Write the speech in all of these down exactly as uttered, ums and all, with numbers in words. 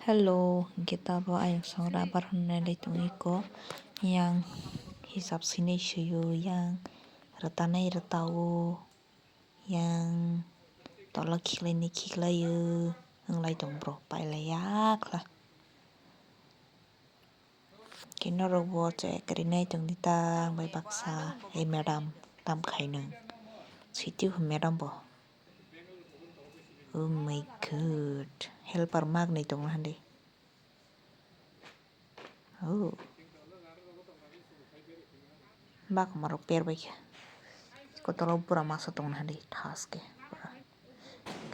Hello, hwnkhe tabo ayang song rabar hwnwi lai tongwi kok, yang hisab swinai swio, yang rwtanai rwtao, yang tola khiklainai khiklaio, wnglai tong bro, pailaiya khla. Khe norokbo check rinai tongdi ta, ang bai baksa, ei madam, tam khainw, sitio madam bo. Oh my God, helper magnwi tongna hande. Oh. Bakmarok perbaikha. Kotoro bura masa tongna hande thaske.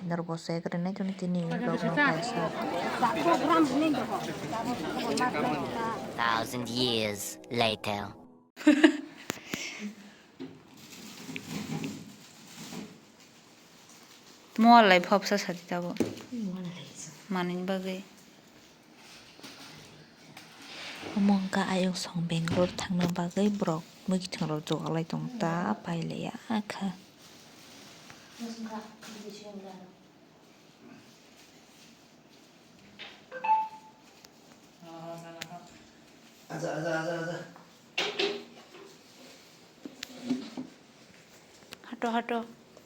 Norok bo check rinai tongdi tini rokno kaisa. Thousand years later. Mo lai phopsa sadi tabo. Manini bagwi. Omo wngkha ayuk song Bangalore thangna bagwi borok mwkhwtwng rok jugaglai tong ta pailaiya kha. Hato, hato.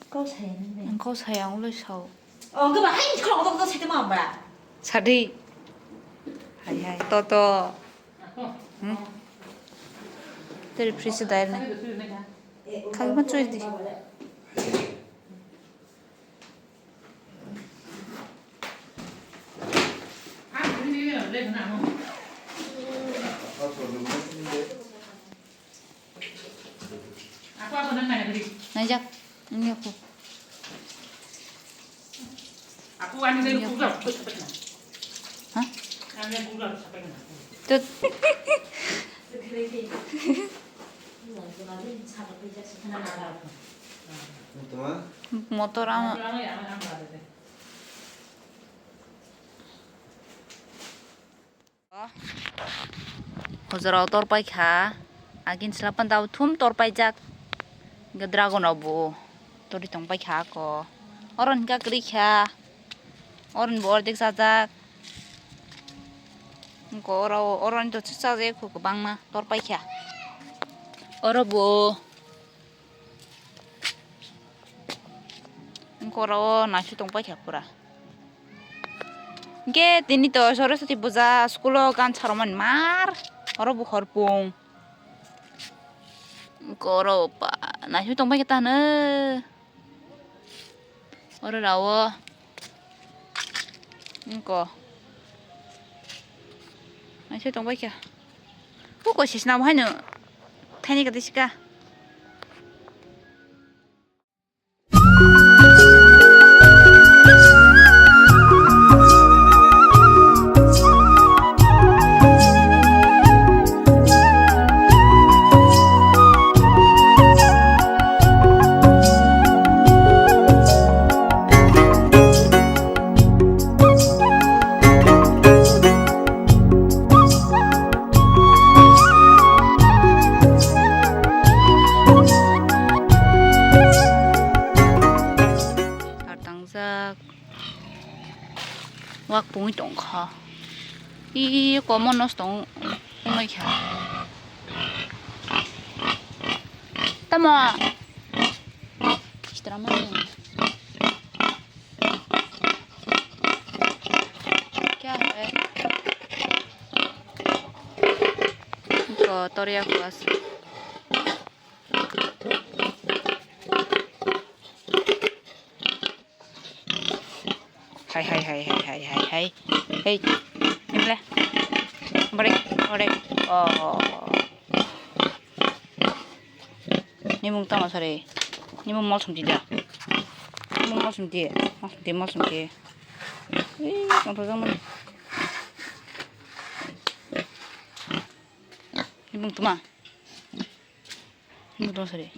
Kau saya nang deh. Kau saya ang ulai sao. Oh, enggak bah, hai kalau kau kau saya mau bah. Sadi. Hai hai. Toto. Hmm. Teri free se dai na. Kau mah cuy di. Naijak, ini aku. Hah? Tut. Motor ama. Hojra o tor paikha, agin sla panda o thum tor paijak, hwnkhe dragon rok bo tori tong paikha ako, oro hwnkhe kwrwi kha, oro ni bo ordek chajak, hwnkhe oro, oro ni to chajak kwbangma tor paikha, oro bo. Hwnkhe oro o naisik tong paikha pura. Hwnkhe tini to Saraswati puja school o gansa romani mar. Oro bo horpung. Hwnkhe oro pa naisik tong paikha ta hwno. Oro rao. Hwnkhe. Naisik tong paikha. Huko sisna bo haino thaini kati sika. Ar tangjak wak pungwi tongkha. I komo nosto wng-, wngwi kha. Tamo. Sitramani. Kya hai? Ko toriya ko ase. Hai, hai, hai. Hei. Nimle. Balik, balik. Oh. Nimung tama sare. Nimung mol sumti da. Nimung mol sumti. Mol sumti, mol sumti. Ih, tong tong mani. Nimung tuma. Nimung tama sare.